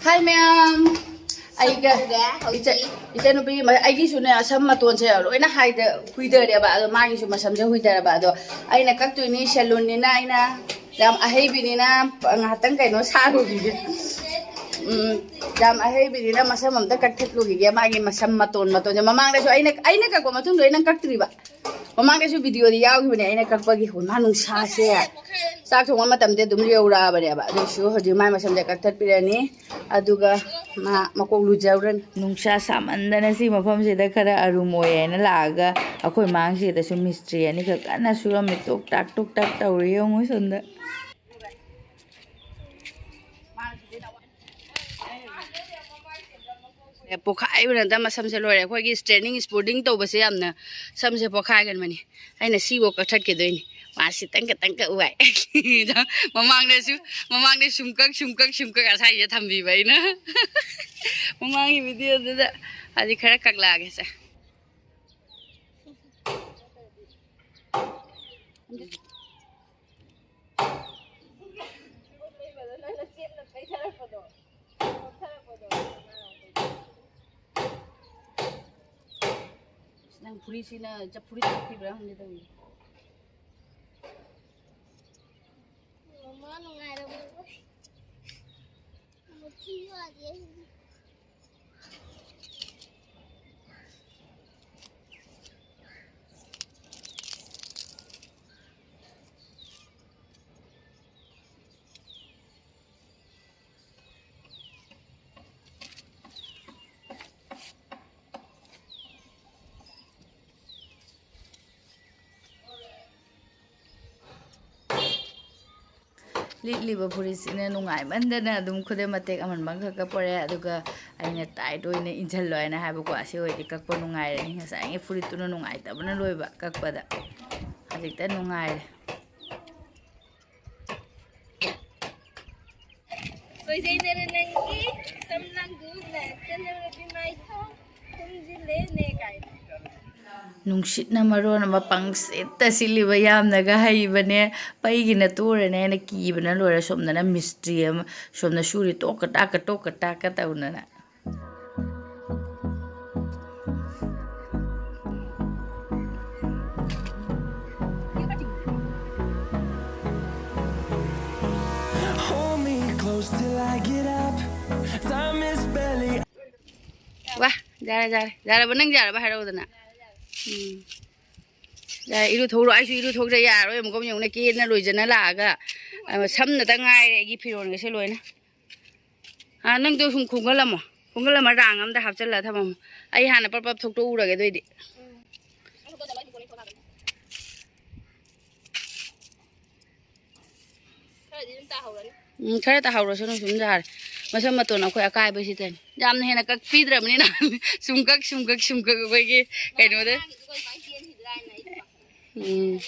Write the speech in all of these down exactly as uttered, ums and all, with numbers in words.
ꯍꯥꯏ ꯃꯌꯥꯝ, ꯑꯩꯒ ꯁꯝ ꯇꯧꯒꯦ ꯍꯧꯖꯤꯛ꯫ ꯏꯆꯟ-, ꯏꯆꯟꯅꯨꯄꯤ ꯃ-, ꯑꯩꯒꯤꯁꯨꯅꯦ, ꯁꯝ ꯃꯇꯣꯟꯁꯦ ꯂꯣꯏꯅ ꯍꯥꯏꯗ-, ꯍꯨꯏꯗꯔꯦꯕ꯫ ꯑꯗꯣ ꯃꯥꯒꯤꯁꯨ ꯃꯁꯝꯁꯦ ꯍꯨꯏꯗꯔꯕ꯫ ꯑꯗꯣ ꯑꯩꯅ ꯀꯛꯇꯣꯏꯅꯤ, ꯁꯦꯂꯨꯟꯅꯤꯅ ꯑꯩꯅ ꯌꯥꯝ ꯑꯍꯩꯕꯤꯅꯤꯅ ꯉꯥꯏꯍꯥꯛꯇꯪ ꯀꯩꯅꯣ ꯁꯥꯔꯨꯈꯤꯒꯦ꯫ ꯎꯝ, ꯌꯥꯝ ꯑꯍꯩꯕꯤꯅꯤꯅ ꯃꯁꯝ ꯑꯝꯇ ꯀꯛꯊꯠꯂꯨꯈꯤꯒꯦ꯫ ꯃꯥꯒꯤ ꯃꯁꯝ ꯃꯇꯣꯟ ꯃꯇꯣꯟꯁꯦ ꯃꯃꯥꯡꯗꯁꯨ ꯑꯩꯅ, ꯑꯩꯅ ꯀꯛꯄ ꯃꯇꯨꯡꯗ ꯑꯩꯅ ꯀꯛꯇ꯭ꯔꯤꯕ꯫ ꯃꯃꯥꯡꯗꯁꯨ ꯚꯤꯗꯤꯑꯣꯗꯤ ꯌꯥꯎꯈꯤꯕꯅꯦ ꯑꯩꯅ ꯀꯛꯄꯒꯤ꯫ ꯍꯣ, ꯃꯥ ꯅꯨꯡꯁꯥꯁꯦ ꯆꯥꯛ ꯊꯣꯡꯕ ꯃꯇꯝꯗꯤ ꯑꯗꯨꯝ ꯌꯧꯔꯛꯑꯕꯅꯦꯕ꯫ ꯑꯗꯨꯏꯁꯨ ꯍꯧꯖꯤꯛ ꯃꯥꯏ ꯃꯁꯝꯁꯦ ꯀꯛꯊꯠꯄꯤꯔꯅꯤ꯫ ꯑꯗꯨꯒ ꯃꯥ ꯃꯀꯣꯛ ꯂꯨꯖꯧꯔꯅꯤ꯫ ꯅꯨꯡꯁꯥ ꯁꯥꯃꯟꯗꯅ ꯁꯤ ꯃꯐꯝꯁꯤꯗ ꯈꯔ ꯑꯔꯨꯝ ꯑꯣꯏꯌꯦꯅ ꯂꯥꯛꯑꯒ ꯑꯩꯈꯣꯏ ꯃꯥꯡꯁꯤꯗꯁꯨ ꯃꯤꯁꯇ꯭ꯔꯤ ꯑꯅꯤꯈꯛ ꯀꯟꯅ ꯁꯨꯔꯝꯃꯤ꯫ ꯇꯣꯛ ꯇꯥꯛ ꯇꯣꯛ ꯇꯥꯛ ꯇꯧꯔꯤ ꯌꯦꯡꯉꯨ ꯁꯣꯝꯗ꯫ ꯑꯦ, ꯄꯣꯛꯈꯥꯏꯕꯅ ꯑꯝꯇ ꯃꯁꯝꯁꯦ ꯂꯣꯏꯔꯦ꯫ ꯑꯩꯈꯣꯏꯒꯤ ꯁ꯭ꯇ꯭ꯔꯦꯠꯅꯤꯡ ꯁ꯭ꯄꯨꯗꯤꯡ ꯇꯧꯕꯁꯦ ꯌꯥꯝꯅ ꯁꯝꯁꯦ ꯄꯣꯛꯈꯥꯏꯒꯟꯕꯅꯤ꯫ ꯑꯩꯅ ꯁꯤꯐꯧ ꯀꯛꯊꯠꯈꯤꯗꯣꯏꯅꯤ꯫ ꯃꯥꯁꯤ ꯇꯪꯀ ꯇꯪꯀ ꯎ ꯍꯥꯏ꯫ ꯃꯃꯥꯡꯗꯁꯨ, ꯃꯃꯥꯡꯗ ꯁꯨꯝꯀꯛ ꯁꯨꯝꯀꯛ ꯁꯨꯝꯀꯛ ꯑꯁꯥꯏꯁꯦ ꯊꯝꯕꯤꯕ ꯑꯩꯅ꯫ ꯃꯃꯥꯡꯒꯤ ꯚꯤꯗꯤꯑꯣꯗꯨꯗ ꯍꯧꯖꯤꯛ ꯈꯔ ꯀꯛꯂꯛꯑꯒꯦꯁꯦ꯫ ꯅꯪ ꯐꯨꯔꯤꯠꯁꯤꯅ ꯆ-, ꯐꯨꯔꯤꯠ ꯆꯞꯈꯤꯕ꯭ꯔꯥ ꯈꯪꯗꯦ ꯇꯧꯔꯤꯁꯦ꯫ ꯃꯃꯥ ꯅꯨꯡꯉꯥꯏꯔꯝꯃꯔꯣꯏ꯫ ꯃꯊꯤ ꯌꯥꯗꯦ꯫ ꯂꯤꯠꯂꯤꯕ ꯐꯨꯔꯤꯠꯁꯤꯅ ꯅꯨꯡꯉꯥꯏꯃꯟꯗꯅ ꯑꯗꯨꯝ ꯈꯨꯗꯩ ꯃꯇꯦꯛ ꯑꯃꯟꯕ ꯑꯃꯈꯛ ꯀꯛꯄꯔꯦ꯫ ꯑꯗꯨꯒ ꯑꯩꯅ ꯇꯥꯏꯠ ꯑꯣꯏꯅ ꯏꯟꯁꯤꯜꯂꯣ ꯍꯥꯏꯅ ꯍꯥꯏꯕꯀꯣ꯫ ꯑꯁꯤ ꯑꯣꯏꯔꯗꯤ ꯀꯛꯄ ꯅꯨꯡꯉꯥꯏꯔꯅꯤ꯫ ꯉꯁꯥꯏꯒꯤ ꯐꯨꯔꯤꯠꯇꯨꯅ ꯅꯨꯡꯉꯥꯏꯇꯕꯅ ꯂꯣꯏꯕ ꯀꯛꯄꯗ꯫ ꯍꯧꯖꯤꯛꯇ ꯅꯨꯡꯉꯥꯏꯔꯦ꯫ ꯀꯣꯏꯖꯩꯅꯔ ꯅꯪꯒꯤ ꯁꯝ ꯂꯥꯡꯗꯨꯅ ꯆꯠꯅꯔꯕꯤ ꯃꯥꯏꯊꯣꯡ ꯈꯨꯝꯖꯤꯜꯂꯦꯅꯦ ꯀꯥꯏꯅ꯫ ꯅꯨꯡꯁꯤꯠꯅ ꯃꯔꯣꯟ ꯑꯃ ꯄꯪꯁꯤꯠꯇ ꯁꯤꯠꯂꯤꯕ, ꯌꯥꯝꯅꯒ ꯍꯩꯕꯅꯦ꯫ ꯄꯩꯒꯤꯅ ꯇꯣꯔꯅꯦ ꯍꯥꯏꯅ ꯀꯤꯕꯅ ꯂꯣꯏꯔꯦ꯫ ꯁꯣꯝꯗꯅ ꯃꯤꯁꯇ꯭ꯔꯤ ꯑꯃ ꯁꯣꯝꯗ ꯁꯨꯔꯤ, ꯇꯣꯛꯀ ꯇꯥꯛꯀ ꯇꯣꯛꯀ ꯇꯥꯛꯀ ꯇꯧꯗꯅ꯫ Hold me close till I get up. Time is barely. ꯋꯥ, ꯌꯥꯔꯦ, ꯌꯥꯔꯦ, ꯌꯥꯔꯕ? ꯅꯪ ꯌꯥꯔꯕ ꯍꯥꯏꯔꯛꯎꯗꯅ꯫ ꯎꯝ꯫ ꯌꯥꯔꯦ, ꯏꯔꯨꯊꯣꯛꯎꯔꯣ꯫ ꯑꯩꯁꯨ ꯏꯔꯨꯊꯣꯛꯇ꯭ꯔꯦ, ꯌꯥꯔꯣꯏ꯫ ꯑꯃꯨꯛꯀ ꯌꯦꯡꯉꯨꯅꯦ, ꯀꯦꯗꯅ ꯂꯣꯏꯖꯅ ꯂꯥꯛꯑꯒ, ꯑ, ꯁꯝꯅꯇ ꯉꯥꯏꯔꯦ ꯑꯩꯒꯤ ꯐꯤꯔꯣꯟꯒꯁꯦ ꯂꯣꯏꯅ꯫ ꯑ, ꯅꯪꯗꯣ ꯁꯨꯝ ꯈꯣꯝꯒꯠꯂꯝꯃꯣ, ꯈꯣꯝꯒꯠꯂꯝꯃ ꯔꯥꯡ ꯑꯝꯗ ꯍꯥꯞꯆꯜꯂ ꯊꯝꯃꯝꯃꯣ꯫ ꯑꯩ ꯍꯥꯟꯅ ꯄꯞ ꯄꯞ ꯊꯣꯛꯇꯣꯛꯎꯔꯒꯦ ꯑꯗꯨꯑꯣꯏꯗꯤ꯫ ꯎꯝ, ꯈꯔ ꯇꯥꯍꯧꯔꯁꯅꯨ, ꯁꯨꯝ ꯌꯥꯔꯦ꯫ ꯃꯁꯝ ꯃꯇꯣꯟ ꯑꯩꯈꯣꯏ ꯑꯀꯥꯏꯕꯁꯤꯗꯅꯤ꯫ ꯌꯥꯝꯅ ꯍꯦꯟꯅ ꯀꯛꯄꯤꯗ꯭ꯔꯕꯅꯤꯅ ꯁꯨꯝ ꯀꯛ, ꯁꯨꯝ ꯀꯛ, ꯁꯨꯝ ꯀꯛ ꯑꯩꯈꯣꯏꯒꯤ ꯀꯩꯅꯣꯗ꯫ ꯎꯝ꯫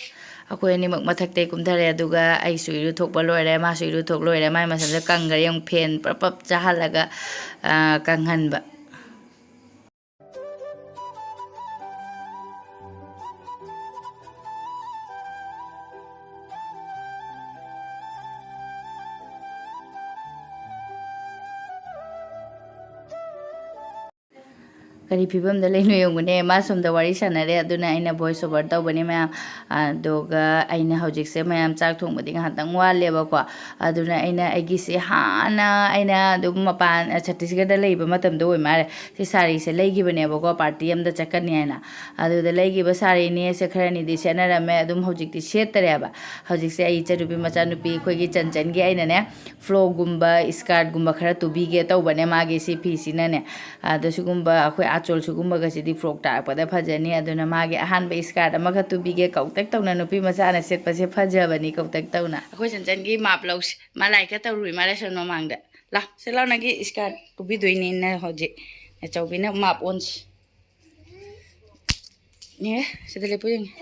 ꯑꯩꯈꯣꯏ ꯑꯅꯤꯃꯛ ꯃꯊꯛꯇꯩ ꯀꯨꯝꯊꯔꯦ, ꯑꯗꯨꯒ ꯑꯩꯁꯨ ꯏꯔꯨꯊꯣꯛꯄ ꯂꯣꯏꯔꯦ, ꯃꯥꯁꯨ ꯏꯔꯨꯊꯣꯛ ꯂꯣꯏꯔꯦ꯫ ꯃꯥꯏ ꯃꯁꯝꯁꯦ ꯀꯪꯈ꯭ꯔꯦ ꯌꯦꯡꯉꯨ, ꯐꯦꯟ ꯄ꯭ꯔꯞ ꯄ꯭ꯔꯞ ꯆꯥꯍꯜꯂꯒ, ꯑ, ꯀꯪꯍꯟꯕ꯫ ꯀꯔꯤ ꯐꯤꯕꯝꯗ ꯂꯩꯅꯣ ꯌꯦꯡꯉꯨꯅꯦ꯫ ꯃꯥ ꯁꯣꯝꯗ ꯋꯥꯔꯤ ꯁꯥꯟꯅꯔꯦ, ꯑꯗꯨꯅ ꯑꯩꯅ voice over ꯇꯧꯕꯅꯦ ꯃꯌꯥꯝ꯫ ꯑꯗꯨꯒ ꯑꯩꯅ ꯍꯧꯖꯤꯛꯁꯦ ꯃꯌꯥꯝ ꯆꯥꯛ ꯊꯣꯡꯕꯗꯤ ꯉꯥꯏꯍꯥꯛꯇꯪ ꯋꯥꯠꯂꯦꯕꯀꯣ꯫ ꯑꯗꯨꯅ ꯑꯩꯅ ꯑꯩꯒꯤꯁꯦ ꯍꯥꯟꯅ ꯑꯩꯅ ꯑꯗꯨꯝ ꯃꯄꯥꯟ, ꯑ, ꯆꯠꯇꯤꯁꯒꯔꯗ ꯂꯩꯕ ꯃꯇꯝꯗ ꯑꯣꯏ ꯃꯥꯜꯂꯦ꯫ ꯁꯤ ꯁꯥꯔꯤꯁꯦ ꯂꯩꯈꯤꯕꯅꯦꯕꯀꯣ, party ꯑꯃꯗ ꯆꯠꯀꯅꯤ ꯍꯥꯏꯅ꯫ ꯑꯗꯨꯗ ꯂꯩꯈꯤꯕ ꯁꯥꯔꯤꯅꯤ꯫ ꯁꯦ ꯈꯔꯅꯤꯗꯤ ꯁꯦꯠꯅꯔꯝꯃꯦ, ꯑꯗꯨꯝ ꯍꯧꯖꯤꯛꯇꯤ ꯁꯦꯠꯇꯔꯦꯕ꯫ ꯍꯧꯖꯤꯛꯁꯦ ꯑꯩ ꯏꯆꯟꯅꯨꯄꯤ ꯃꯆꯥꯅꯨꯄꯤ ꯑꯩꯈꯣꯏꯒꯤ ꯆꯟꯆꯟꯒꯤ ꯑꯩꯅꯅꯦ, frockꯒꯨꯝꯕ, skirtꯒꯨꯝꯕ ꯈꯔ ꯇꯨꯕꯤꯒꯦ ꯇꯧꯕꯅꯦ ꯃꯥꯒꯤ ꯁꯤ ꯐꯤꯁꯤꯅꯅꯦ꯫ ꯑꯗꯣ ꯁꯤꯒꯨꯝꯕ ꯑꯩꯈꯣꯏ ꯑꯥꯆꯣꯜ ꯁꯤꯒꯨꯝꯕꯒꯁꯤꯗꯤ frock ꯇꯥꯔꯛꯄꯗ ꯐꯖꯅꯤ꯫ ꯑꯗꯨꯅ ꯃꯥꯒꯤ ꯑꯍꯥꯟꯕ skirt ꯑꯃꯈꯛ ꯇꯨꯕꯤꯒꯦ꯫ ꯀꯧꯇꯛ ꯇꯧꯅ ꯅꯨꯄꯤ ꯃꯆꯥꯅ ꯁꯦꯠꯄꯁꯦ ꯐꯖꯕꯅꯤ, ꯀꯧꯇꯛ ꯇꯧꯅ꯫ ꯑꯩꯈꯣꯏ ꯆꯟꯆꯟꯒꯤ ꯃꯥꯞ ꯂꯧꯁꯤ꯫ ꯃꯥ ꯂꯥꯏꯔꯤꯛꯀ ꯇꯧꯔꯨꯏ ꯃꯥ lesson ꯃꯃꯥꯡꯗ꯫ ꯂꯥꯎ, ꯁꯦ ꯂꯥꯎ, ꯅꯪꯒꯤ skirt ꯇꯨꯕꯤꯗꯣꯏꯅꯤꯅ ꯍꯧꯖꯤꯛ꯫ ꯑꯆꯧꯕꯤꯅ ꯃꯥꯞ ꯑꯣꯟꯁꯤ꯫ ꯑꯦ, ꯁꯤꯗ ꯂꯦꯞꯄꯨ ꯌꯦꯡꯒꯦ꯫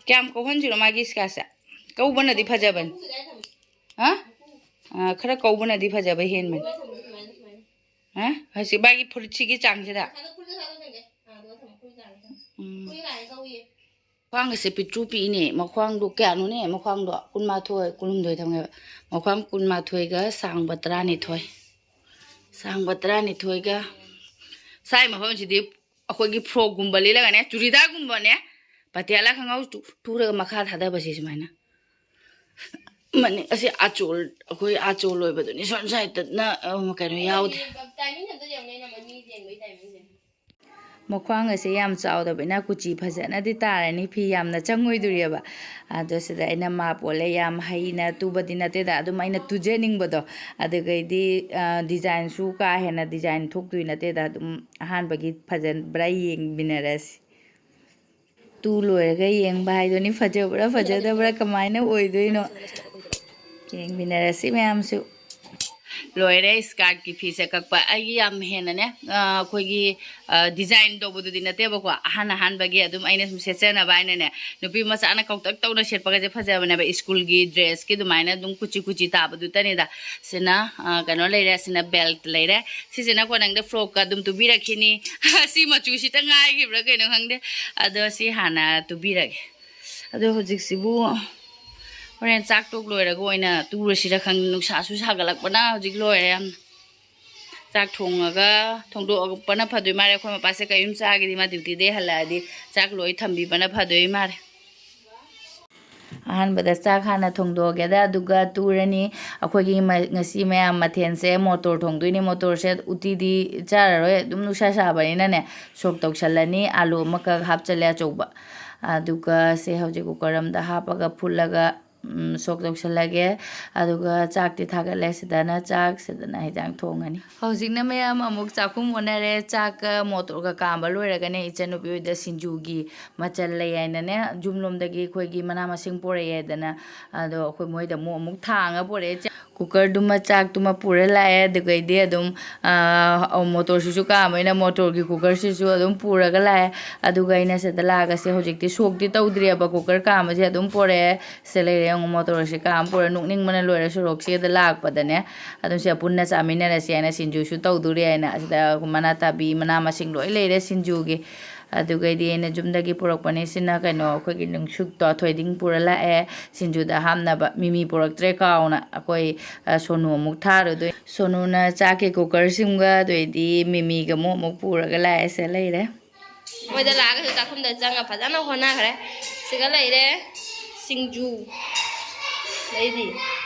ꯀꯌꯥꯝ ꯀꯧꯍꯟꯁꯤꯅꯣ ꯃꯥꯒꯤ skirtꯁꯦ? ꯀꯧꯕꯅꯗꯤ ꯐꯖꯕꯅꯤ꯫ ꯍꯥ? ꯑꯥ, ꯈꯔ ꯀꯧꯕꯅꯗꯤ ꯐꯖꯕ ꯍꯦꯟꯕꯅꯤ꯫ ꯑꯦ, ꯍꯧꯖꯤꯛ ꯃꯥꯒꯤ ꯐꯨꯔꯤꯠꯁꯤꯒꯤ ꯆꯥꯡꯁꯤꯗ꯫ ꯃꯁꯥꯗ ꯐꯨꯔꯤꯠ ꯃꯁꯥꯗ ꯊꯝꯒꯦ꯫ ꯑꯥ, ꯑꯗꯨꯒ ꯊꯝꯃꯣ, ꯐꯨꯔꯤꯠ ꯆꯥꯡꯁꯤꯗ꯫ ꯎꯝ꯫ ꯐꯨꯔꯤꯠ ꯂꯥꯛꯑꯦ ꯀꯧꯏꯌꯦ꯫ ꯃꯈ꯭ꯋꯥꯡꯒꯁꯦ ꯄꯤꯛꯇ꯭ꯔꯨ ꯄꯤꯛꯏꯅꯦ꯫ ꯃꯈ꯭ꯋꯥꯡꯗꯣ ꯀꯌꯥꯅꯣꯅꯦ? ꯃꯈ꯭ꯋꯥꯡꯗꯣ ꯀꯨꯟꯃꯥꯊꯣꯏ, ꯀꯨꯟꯍꯨꯝꯗꯣꯏ ꯊꯝꯒꯦꯕ꯫ ꯃꯈ꯭ꯋꯥꯡ ꯀꯨꯟꯃꯥꯊꯣꯏꯒ ꯁꯥꯡꯕ ꯇꯔꯥꯅꯤꯊꯣꯏ꯫ ꯁꯥꯡꯕ ꯇꯔꯥꯅꯤꯊꯣꯏꯒ꯫ ꯁꯥꯏ ꯃꯐꯝꯁꯤꯗꯤ ꯑꯩꯈꯣꯏꯒꯤ ꯐ꯭ꯔꯣꯛꯀꯨꯝꯕ ꯂꯤꯠꯂꯒꯅꯦ, ꯆꯨꯔꯤꯗꯥꯔꯒꯨꯝꯕꯅꯦ, ꯄꯇꯤꯌꯥꯂꯥ ꯈꯪꯒꯥꯎ ꯇꯨ-, ꯇꯨꯔꯒ ꯃꯈꯥ ꯊꯥꯗꯕꯁꯦ ꯁꯨꯃꯥꯏꯅ꯫ ꯃꯅꯤꯡ ꯑꯁꯤ ꯑꯥꯆꯣꯜ, ꯑꯩꯈꯣꯏ ꯑꯥꯆꯣꯜ ꯑꯣꯏꯕꯗꯨꯅꯤ꯫ ꯁꯣꯝ ꯁꯥꯏꯗꯠꯇꯅ, ꯑ, ꯀꯩꯅꯣ ꯌꯥꯎꯗꯦ꯫ ꯇꯥꯏꯃꯤꯡ ꯑꯝꯇ ꯌꯦꯡꯉꯨꯅꯦ, ꯅꯪ ꯑꯅꯤ ꯌꯦꯡꯕꯒꯤ ꯇꯥꯏꯃꯤꯡꯁꯦ꯫ ꯃꯈ꯭ꯋꯥꯡ ꯑꯁꯦ ꯌꯥꯝ ꯆꯥꯎꯗꯕꯅꯤꯅ ꯀꯨꯆꯤ ꯐꯖꯅꯗꯤ ꯇꯥꯔꯅꯤ, ꯐꯤ ꯌꯥꯝꯅ ꯆꯪꯉꯣꯏꯗꯣꯔꯤꯑꯕ꯫ ꯑꯗꯣ ꯁꯤꯗ ꯑꯩꯅ ꯃꯥꯞ ꯑꯣꯜꯂꯦ, ꯌꯥꯝ ꯍꯩꯅ ꯇꯨꯕꯗꯤ ꯅꯠꯇꯦꯗ, ꯑꯗꯨꯝ ꯑꯩꯅ ꯇꯨꯖꯅꯤꯡꯕꯗꯣ꯫ ꯑꯗꯨꯒꯩꯗꯤ, ꯑ, ꯗꯤꯖꯥꯏꯟꯁꯨ ꯀꯥ ꯍꯦꯟꯅ ꯗꯤꯖꯥꯏꯟ ꯊꯣꯛꯇꯣꯏ ꯅꯠꯇꯦꯗ, ꯑꯗꯨꯝ ꯑꯍꯥꯟꯕꯒꯤ ꯐꯖꯕ꯭ꯔꯥ ꯌꯦꯡꯃꯤꯟꯅꯔꯁꯤ꯫ ꯇꯨ ꯂꯣꯏꯔꯒ ꯌꯦꯡꯕ ꯍꯥꯏꯗꯨꯅꯤ, ꯐꯖꯕ꯭ꯔꯥ ꯐꯖꯗꯕ꯭ꯔꯥ ꯀꯃꯥꯏꯅ ꯑꯣꯏꯗꯣꯏꯅꯣ, ꯌꯦꯡꯃꯤꯟꯅꯔꯁꯤ ꯃꯌꯥꯝꯁꯨ꯫ ꯂꯣꯏꯔꯦ ꯁ꯭ꯀꯥꯔꯠꯀꯤ ꯐꯤꯁꯦ ꯀꯛꯄ꯫ ꯑꯩꯒꯤ ꯌꯥꯝ ꯍꯦꯟꯅꯅꯦ, ꯑ, ꯑꯩꯈꯣꯏꯒꯤ, ꯑ, ꯗꯤꯖꯥꯏꯟ ꯇꯧꯕꯗꯨꯗꯤ ꯅꯠꯇꯦꯕꯀꯣ, ꯑꯍꯥꯟ ꯑꯍꯥꯟꯕꯒꯤ ꯑꯗꯨꯝ ꯑꯩꯅ ꯁꯨꯝ ꯁꯦꯠꯆꯅꯕ ꯍꯥꯏꯅꯅꯦ, ꯅꯨꯄꯤ ꯃꯆꯥꯅ ꯀꯧꯇꯛ ꯇꯧꯅ ꯁꯦꯠꯄꯒꯁꯦ ꯐꯖꯕꯅꯦꯕ, ꯁ꯭ꯀꯨꯜꯒꯤ ꯗ꯭ꯔꯦꯁꯀꯤ ꯑꯗꯨꯃꯥꯏꯅ ꯑꯗꯨꯝ ꯀꯨꯆꯤ ꯀꯨꯆꯤ ꯇꯥꯕꯗꯨꯇꯅꯤꯗ꯫ ꯁꯤꯅ, ꯑ, ꯀꯩꯅꯣ ꯂꯩꯔꯦ, ꯁꯤꯅ ꯕꯦꯜꯠ ꯂꯩꯔꯦ, ꯁꯤꯁꯤꯅ ꯀꯣꯟꯅꯪꯗ ꯐ꯭ꯔꯣꯛꯀ ꯑꯗꯨꯝ ꯇꯨꯕꯤꯔꯛꯈꯤꯅꯤ꯫ ꯁꯤ ꯃꯆꯨꯁꯤꯇ ꯉꯥꯏꯈꯤꯕ꯭ꯔꯥ ꯀꯩꯅꯣ ꯈꯪꯗꯦ꯫ ꯑꯗꯣ ꯁꯤ ꯍꯥꯟꯅ ꯇꯨꯕꯤꯔꯒꯦ꯫ ꯑꯗꯣ ꯍꯧꯖꯤꯛꯁꯤꯕꯨ ꯍꯣꯔꯦꯟ ꯆꯥꯛ ꯇꯣꯛ ꯂꯣꯏꯔꯒ ꯑꯣꯏꯅ ꯇꯨꯔꯁꯤꯔ ꯈꯪꯗꯦ꯫ ꯅꯨꯡꯁꯥꯁꯨ ꯁꯥꯒꯠꯂꯛꯄꯅ ꯍꯧꯖꯤꯛ ꯂꯣꯏꯔꯦ ꯌꯥꯝꯅ꯫ ꯆꯥꯛ ꯊꯣꯡꯉꯒ ꯊꯣꯡꯗꯣꯛꯄꯅ ꯐꯗꯣꯏ ꯃꯥꯜꯂꯦ꯫ ꯑꯩꯈꯣꯏ ꯃꯄꯥꯁꯦ ꯀꯔꯤꯝ ꯆꯥꯈꯤꯗꯤ ꯃꯥ ꯗ꯭ꯌꯨꯇꯤꯗꯩ ꯍꯜꯂꯛꯑꯗꯤ ꯆꯥꯛ ꯂꯣꯏ ꯊꯝꯕꯤꯕꯅ ꯐꯗꯣꯏ ꯃꯥꯜꯂꯦ꯫ ꯑꯍꯥꯟꯕꯗ ꯆꯥꯛ ꯍꯥꯟꯅ ꯊꯣꯡꯗꯣꯛꯑꯒꯦꯗ, ꯑꯗꯨꯒ ꯇꯨꯔꯅꯤ꯫ ꯑꯩꯈꯣꯏꯒꯤ ꯃ-, ꯉꯁꯤ ꯃꯌꯥꯝ ꯃꯊꯦꯜꯁꯦ ꯃꯣꯇꯣꯔ ꯊꯣꯡꯗꯣꯏꯅꯤ꯫ ꯃꯣꯇꯣꯔꯁꯦ ꯎꯇꯤꯗꯤ ꯆꯥꯔꯔꯣꯏ, ꯑꯗꯨꯝ ꯅꯨꯡꯁꯥ ꯁꯥꯕꯅꯤꯅꯅꯦ꯫ ꯁꯣꯛ ꯇꯧꯁꯜꯂꯅꯤ꯫ ꯑꯥꯂꯨ ꯑꯃꯈꯛ ꯍꯥꯞꯆꯜꯂꯦ ꯑꯆꯧꯕ꯫ ꯑꯗꯨꯒ ꯁꯦ ꯍꯧꯖꯤꯛ ꯀꯨꯀꯔ ꯑꯃꯗ ꯍꯥꯞꯄꯒ ꯐꯨꯠꯂꯒ, ꯎꯝ, ꯁꯣꯛ ꯇꯧꯁꯜꯂꯒꯦ꯫ ꯑꯗꯨꯒ ꯆꯥꯛꯇꯤ ꯊꯥꯒꯠꯂꯦ꯫ ꯁꯤꯗꯅ ꯆꯥꯛ, ꯁꯤꯗꯅ ꯍꯦꯟꯖꯥꯡ ꯊꯣꯡꯉꯅꯤ꯫ ꯍꯧꯖꯤꯛꯅ ꯃꯌꯥꯝ ꯑꯃꯨꯛ ꯆꯥꯛꯈꯨꯝ ꯑꯣꯟꯅꯔꯦ꯫ ꯆꯥꯛꯀ ꯃꯣꯇꯣꯔꯒ ꯀꯥꯝꯕ ꯂꯣꯏꯔꯒꯅꯦ, ꯏꯆꯟꯅꯨꯄꯤ ꯍꯣꯏꯗ ꯁꯤꯡꯖꯨꯒꯤ ꯃꯆꯜ ꯂꯩ ꯍꯥꯏꯅꯅꯦ, ꯌꯨꯝꯂꯣꯝꯗꯒꯤ ꯑꯩꯈꯣꯏꯒꯤ ꯃꯅꯥ ꯃꯁꯤꯡ ꯄꯨꯔꯛꯑꯦ ꯍꯥꯏꯗꯅ, ꯑꯗꯣ ꯑꯩꯈꯣꯏ ꯃꯣꯏꯗ ꯑꯃꯨꯛ, ꯑꯃꯨꯛ ꯊꯥꯡꯉ ꯄꯨꯔꯛꯑꯦ꯫ ꯆ-, ꯀꯨꯀꯔꯗꯨꯃ, ꯆꯥꯛꯇꯨꯃ ꯄꯨꯔ ꯂꯥꯛꯑꯦ꯫ ꯑꯗꯨꯒꯩꯗꯤ ꯑꯗꯨꯝ, ꯑ, ꯃꯣꯇꯣꯔꯁꯤꯁꯨ ꯀꯥꯝꯕꯅꯤꯅ ꯃꯣꯇꯣꯔꯒꯤ ꯀꯨꯀꯔꯁꯤꯁꯨ ꯑꯗꯨꯝ ꯄꯨꯔꯒ ꯂꯥꯛꯑꯦ꯫ ꯑꯗꯨꯒ ꯑꯩꯅ ꯁꯤꯗ ꯂꯥꯛꯑꯒ ꯁꯦ ꯍꯧꯖꯤꯛꯇꯤ ꯁꯣꯛꯇꯤ ꯇꯧꯗ꯭ꯔꯤꯑꯕ, ꯀꯨꯀꯔ ꯀꯥꯝꯕꯁꯦ ꯑꯗꯨꯝ ꯄꯨꯔꯛꯑꯦ꯫ ꯁꯤꯗ ꯂꯩꯔꯦ꯫ ꯃꯣꯇꯣꯔ ꯁꯥꯏꯀꯜ ꯑꯃ ꯄꯨꯔ ꯅꯣꯛꯅꯤꯡꯕꯅ ꯂꯣꯏꯔꯦ꯫ ꯁꯣꯔꯣꯛꯁꯤꯗ ꯂꯥꯛꯄꯗꯅꯦ, ꯑꯗꯨꯝ ꯁꯤꯗ ꯄꯨꯟꯅ ꯆꯥꯃꯤꯟꯅꯔꯁꯦ ꯍꯥꯏꯅ, ꯁꯤꯡꯖꯨꯁꯨ ꯇꯧꯗꯣꯔꯦ ꯍꯥꯏꯅ꯫ ꯑꯁꯤꯗ ꯃꯅꯥ ꯇꯥꯕꯤ, ꯃꯅꯥ ꯃꯁꯤꯡ ꯂꯣꯏ ꯂꯩꯔꯦ ꯁꯤꯡꯖꯨꯒꯤ꯫ ꯑꯗꯨꯒꯩꯗꯤ ꯑꯩꯅ ꯌꯨꯝꯗꯒꯤ ꯄꯨꯔꯛꯄꯅꯤ꯫ ꯁꯤꯅ ꯀꯩꯅꯣ, ꯑꯩꯈꯣꯏꯒꯤ ꯅꯨꯡꯁꯨꯛꯇꯣ, ꯊꯣꯏꯗꯤꯡ ꯄꯨꯔ ꯂꯥꯛꯑꯦ ꯁꯤꯡꯖꯨꯗ ꯍꯥꯞꯅꯕ꯫ ꯃꯤꯃꯤ ꯄꯨꯔꯛꯇ꯭ꯔꯦ ꯀꯥꯎꯅ꯫ ꯑꯩꯈꯣꯏ, ꯑ, ꯁꯣꯅꯨ ꯑꯃꯨꯛ ꯊꯥꯔꯨꯗꯣꯏ꯫ ꯁꯣꯅꯨꯅ ꯆꯥꯛꯀꯤ ꯀꯨꯀꯔꯁꯤꯡꯒ ꯑꯗꯩꯗꯤ ꯃꯤꯃꯤꯒ ꯑꯃꯨꯛ, ꯑꯃꯨꯛ ꯄꯨꯔꯒ ꯂꯥꯛꯑꯦ꯫ ꯁꯦ ꯂꯩꯔꯦ꯫ ꯃꯣꯏꯗ ꯂꯥꯛꯑꯒꯁꯨ ꯆꯥꯛꯈꯨꯝꯗ ꯆꯪꯉ ꯐꯖꯅ ꯍꯣꯠꯅꯈ꯭ꯔꯦ꯫ ꯁꯤꯒ ꯂꯩꯔꯦ ꯁꯤꯡꯖꯨ꯫ ꯑꯗꯩꯗꯤ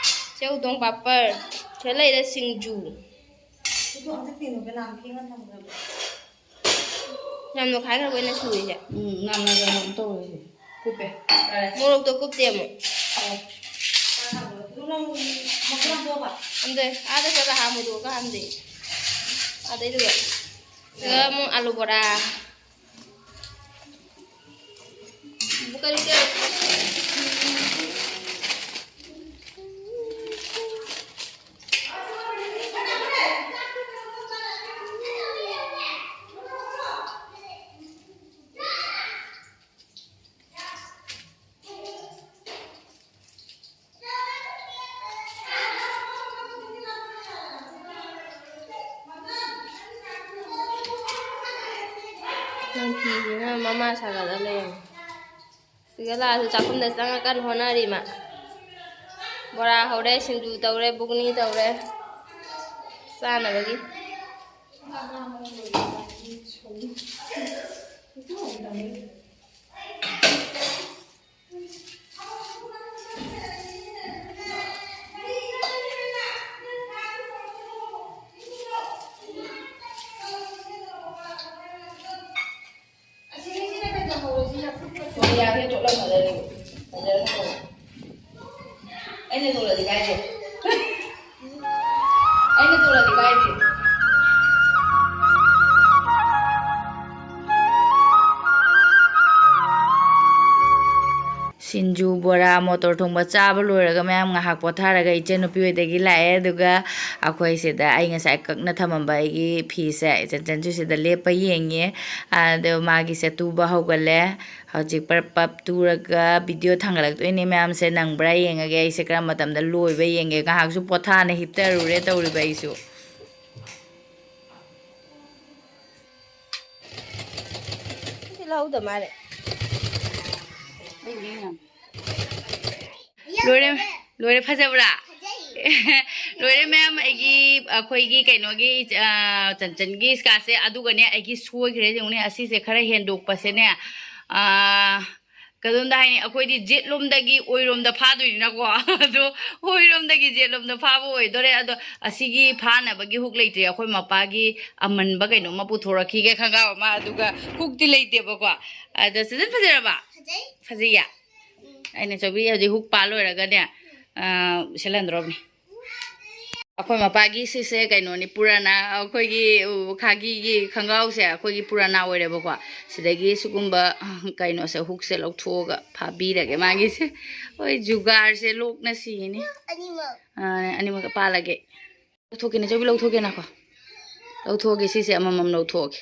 ꯁꯦ ꯎꯇꯣꯡ ꯄꯥꯄꯔ꯫ ꯁꯤꯗ ꯂꯩꯔꯦ ꯁꯤꯡꯖꯨ꯫ ꯁꯤꯗꯣ ꯑꯝꯇ ꯀꯩꯅꯣ ꯀꯅꯥꯝ ꯐꯦꯡꯉ ꯊꯝꯈ꯭ꯔꯕ? ꯌꯥꯝ ꯅꯣꯏꯈꯥꯏꯈ꯭ꯔꯕ ꯑꯩꯅ ꯁꯨꯔꯤꯁꯦ꯫ ꯎꯝ, ꯉꯥꯡꯅ ꯀꯩꯅꯣꯝ ꯇꯧꯔꯦ꯫ ꯀꯨꯞꯄꯦ꯫ ꯌꯥꯔꯦ꯫ ꯃꯣꯔꯣꯛꯇꯣ ꯀꯨꯞꯇꯦ ꯑꯃꯨꯛ꯫ ꯑꯣ꯫ ꯑꯗꯨ ꯅꯪ ꯃꯈꯨꯝ ꯍꯥꯡꯗꯣꯛꯑꯕ? ꯍꯥꯝꯗꯣꯛꯑꯦ꯫ ꯑꯥꯗ ꯆꯠꯂ ꯍꯥꯝꯃꯨꯗꯣꯛꯑꯒ ꯍꯥꯝꯗꯦ꯫ ꯑꯗꯩꯗꯨꯒ ꯁꯤꯗ ꯑꯃꯨꯛ ꯑꯂꯨ ꯕꯣꯔꯥ꯫ ꯀꯔꯤ ꯀꯔꯤ? ꯅꯪ ꯐꯤꯁꯤꯅ ꯃꯃꯥ ꯁꯥꯒꯠꯂ ꯂꯩꯔꯝꯃꯦ꯫ ꯁꯤꯒ ꯂꯥꯛꯑꯁꯨ ꯆꯥꯛꯈꯨꯝꯗ ꯆꯪꯉꯀꯥꯟ ꯍꯣꯠꯅꯔꯤ ꯃꯥ꯫ ꯕꯣꯔꯥ ꯍꯧꯔꯦ, ꯁꯤꯡꯖꯨ ꯇꯧꯔꯦ, ꯕꯨꯒꯅꯤ ꯇꯧꯔꯦ ꯆꯥꯅꯕꯒꯤ꯫ ꯑꯩꯅ ꯇꯣꯛꯂꯗꯤ ꯀꯥꯏꯗꯦ꯫ ꯑꯩꯅ ꯇꯣꯛꯂꯗꯤ ꯀꯥꯏꯗꯦ꯫ ꯁꯤꯡꯖꯨ, ꯕꯣꯔꯥ, ꯃꯣꯇꯣꯔ ꯊꯣꯡꯕ ꯆꯥꯕ ꯂꯣꯏꯔꯒ ꯃꯌꯥꯝ ꯉꯥꯏꯍꯥꯛ ꯄꯣꯊꯥꯔꯒ ꯏꯆꯟꯅꯨꯄꯤ ꯍꯣꯏꯗꯒꯤ ꯂꯥꯛꯑꯦ꯫ ꯑꯗꯨꯒ ꯑꯩꯈꯣꯏ ꯁꯤꯗ ꯑꯩ ꯉꯁꯥꯏ ꯀꯛꯅ ꯊꯝꯃꯝꯕ ꯑꯩꯒꯤ ꯐꯤꯁꯦ ꯏꯆꯟ ꯆꯟꯁꯨ ꯁꯤꯗ ꯂꯦꯞꯄ ꯌꯦꯡꯉꯦ꯫ ꯑꯗꯣ ꯃꯥꯒꯤꯁꯦ ꯇꯨꯕ ꯍꯧꯒꯠꯂꯦ꯫ ꯍꯧꯖꯤꯛ ꯄꯔꯞ ꯄꯞ ꯇꯨꯔꯒ ꯚꯤꯗꯤꯑꯣ ꯊꯥꯡꯒꯠꯂꯛꯇꯣꯏꯅꯦ ꯃꯌꯥꯝꯁꯦ꯫ ꯅꯪꯕ꯭ꯔꯥ ꯌꯦꯡꯉꯒꯦ꯫ ꯑꯩꯁꯦ ꯀꯔꯝꯕ ꯃꯇꯝꯗ ꯂꯣꯏꯕ ꯌꯦꯡꯒꯦ꯫ ꯉꯥꯏꯍꯥꯛꯁꯨ ꯄꯣꯊꯥꯅ ꯍꯤꯞꯇꯔꯨꯔꯦ ꯇꯧꯔꯤꯕ ꯑꯩꯁꯨ꯫ ꯁꯤ ꯂꯧꯍꯧꯗ ꯃꯥꯜꯂꯦ꯫ ꯂꯣꯏꯔꯦ, ꯂꯣꯏꯔꯦ꯫ ꯐꯖꯕ꯭ꯔꯥ? ꯂꯣꯏꯔꯦ ꯃꯌꯥꯝ, ꯑꯩꯒꯤ, ꯑꯩꯈꯣꯏꯒꯤ ꯀꯩꯅꯣꯒꯤ, ꯑ, ꯆꯟꯆꯟꯒꯤ ꯁ꯭ꯀꯥꯔꯠꯁꯦ꯫ ꯑꯗꯨꯒꯅꯦ, ꯑꯩꯒꯤ ꯁꯣꯏꯈ꯭ꯔꯦ ꯌꯦꯡꯉꯨꯅꯦ꯫ ꯑꯁꯤꯁꯦ ꯈꯔ ꯍꯦꯟꯗꯣꯛꯄꯁꯦꯅꯦ, ꯑ, ꯀꯩꯅꯣꯝꯗ ꯍꯥꯏꯅꯤ, ꯑꯩꯈꯣꯏꯗꯤ ꯖꯦꯠꯂꯣꯝꯗꯒꯤ ꯑꯣꯏꯔꯣꯝꯗ ꯐꯥꯗꯣꯏꯅꯤꯅꯀꯣ꯫ ꯑꯗꯣ ꯑꯣꯏꯔꯣꯝꯗꯒꯤ ꯖꯦꯠꯂꯣꯝꯗ ꯐꯥꯕ ꯑꯣꯏꯗꯣꯔꯦ꯫ ꯑꯗꯣ ꯑꯁꯤꯒꯤ ꯐꯥꯅꯕꯒꯤ ꯍꯨꯛ ꯂꯩꯇ꯭ꯔꯦ꯫ ꯑꯩꯈꯣꯏ ꯃꯄꯥꯒꯤ ꯑꯃꯟꯕ ꯀꯩꯅꯣꯝꯃ ꯄꯨꯊꯣꯔꯛꯈꯤꯒꯦ, ꯈꯣꯡꯒ꯭ꯔꯥꯎ ꯑꯃ, ꯑꯗꯨꯒ ꯍꯨꯛꯇꯤ ꯂꯩꯇꯦꯕꯀꯣ꯫ ꯑꯗꯣ ꯁꯤꯖꯟ ꯐꯖꯔꯕ? ꯐꯖꯩ꯫ ꯐꯖꯩꯌꯦ? ꯎꯝ꯫ ꯑꯩꯅ ꯆꯧꯕꯤ ꯍꯧꯖꯤꯛ ꯍꯨꯛ ꯄꯥ ꯂꯣꯏꯔꯒꯅꯦ, ꯑ, ꯁꯦꯠꯍꯟꯗ꯭ꯔꯣꯕꯅꯤ꯫ ꯑꯩꯈꯣꯏ ꯃꯄꯥꯒꯤ ꯁꯤꯁꯦ ꯀꯩꯅꯣꯅꯤ, ꯄꯨꯔꯥꯅꯥ, ꯑꯩꯈꯣꯏꯒꯤ, ꯎ, ꯈꯥꯒꯤꯒꯤ ꯈꯣꯡꯒ꯭ꯔꯥꯎꯁꯦ ꯑꯩꯈꯣꯏꯒꯤ ꯄꯨꯔꯥꯅꯥ ꯑꯣꯏꯔꯦꯕꯀꯣ꯫ ꯁꯤꯗꯒꯤ ꯁꯤꯒꯨꯝꯕ, ꯑ, ꯀꯩꯅꯣꯁꯦ, ꯍꯨꯛꯁꯦ ꯂꯧꯊꯣꯛꯑꯒ ꯐꯥꯕꯤꯔꯒꯦ ꯃꯥꯒꯤꯁꯦ꯫ ꯍꯣꯏ, ꯖꯨꯒꯥꯔꯁꯦ ꯂꯣꯛꯅ ꯁꯤꯅꯤ꯫ ꯑꯅꯤꯃꯛ꯫ ꯑ, ꯑꯅꯤꯃꯛ ꯄꯥꯜꯂꯒꯦ꯫ ꯂꯧꯊꯣꯛꯀꯦꯅꯦ, ꯆꯧꯕꯤ, ꯂꯧꯊꯣꯛꯀꯦ, ꯉꯥꯏꯈꯣ꯫ ꯂꯧꯊꯣꯛꯑꯒꯦ, ꯁꯤꯁꯦ ꯑꯃꯃꯝ ꯂꯧꯊꯣꯛꯑꯒꯦ꯫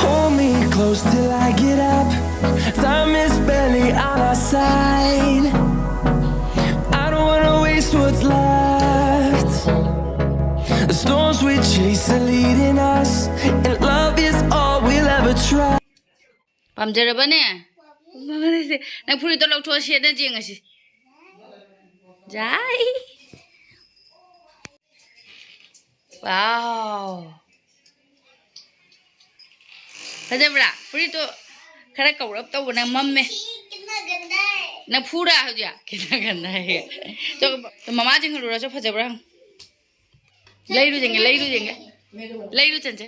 Hold me close till I get up. Time is barely on our side. I don't wanna waste what's left. The storms we chase are leading us, and love is all we'll ever try. ꯄꯥꯝꯖꯔꯕꯅꯦ? ꯅꯪ ꯐꯨꯔꯤꯠꯇꯣ ꯂꯧꯊꯣꯛꯑ ꯁꯦꯠꯅ ꯌꯦꯡꯉꯁꯤ꯫ ꯖꯥꯏ꯫ ꯋꯥꯎ꯫ ꯐꯖꯕ꯭ꯔꯥ? ꯐꯨꯔꯤꯠꯇꯣ ꯈꯔ ꯀꯧꯔꯞ ꯇꯧꯕꯅ ꯃꯝꯃꯦ꯫ ꯅꯪ ꯐꯨꯔꯥ ꯍꯧꯖꯤꯛ? ꯈꯦꯠꯅꯒꯟꯗ ꯍꯥꯏꯌꯦ꯫ ꯆꯣ, ꯃꯃꯥ ꯆꯤꯡꯍꯜꯂꯨꯔꯁꯨ ꯐꯖꯕ꯭ꯔꯥ ꯍꯪꯉꯨ꯫ ꯂꯩꯔꯨ ꯌꯦꯡꯒꯦ, ꯂꯩꯔꯨ ꯌꯦꯡꯒꯦ꯫ ꯂꯩꯔꯨ ꯆꯟꯁꯦ꯫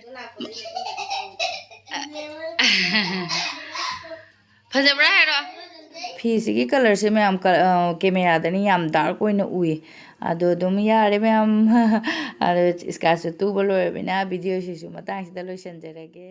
ꯐꯖꯕ꯭ꯔꯥ ꯍꯥꯏꯔꯣ? ꯐꯤꯁꯤꯒꯤ ꯀꯂꯔꯁꯦ ꯃꯌꯥꯝ ꯀ-, ꯑ, ꯀꯦꯃꯦꯔꯥꯗꯅꯤ ꯌꯥꯝ ꯗꯥꯔꯛ ꯑꯣꯏꯅ ꯎꯏ꯫ ꯑꯗꯣ ꯑꯗꯨꯝ ꯌꯥꯔꯦ ꯃꯌꯥꯝ꯫ ꯑꯗꯣ ꯁ꯭ꯀꯥꯏ ꯁꯨꯠ ꯇꯨꯕ ꯂꯣꯏꯔꯕꯅꯤꯅ ꯚꯤꯗꯤꯑꯣꯁꯤꯁꯨ ꯃꯇꯥꯡꯁꯤꯗ ꯂꯣꯏꯁꯤꯟꯖꯔꯒꯦ꯫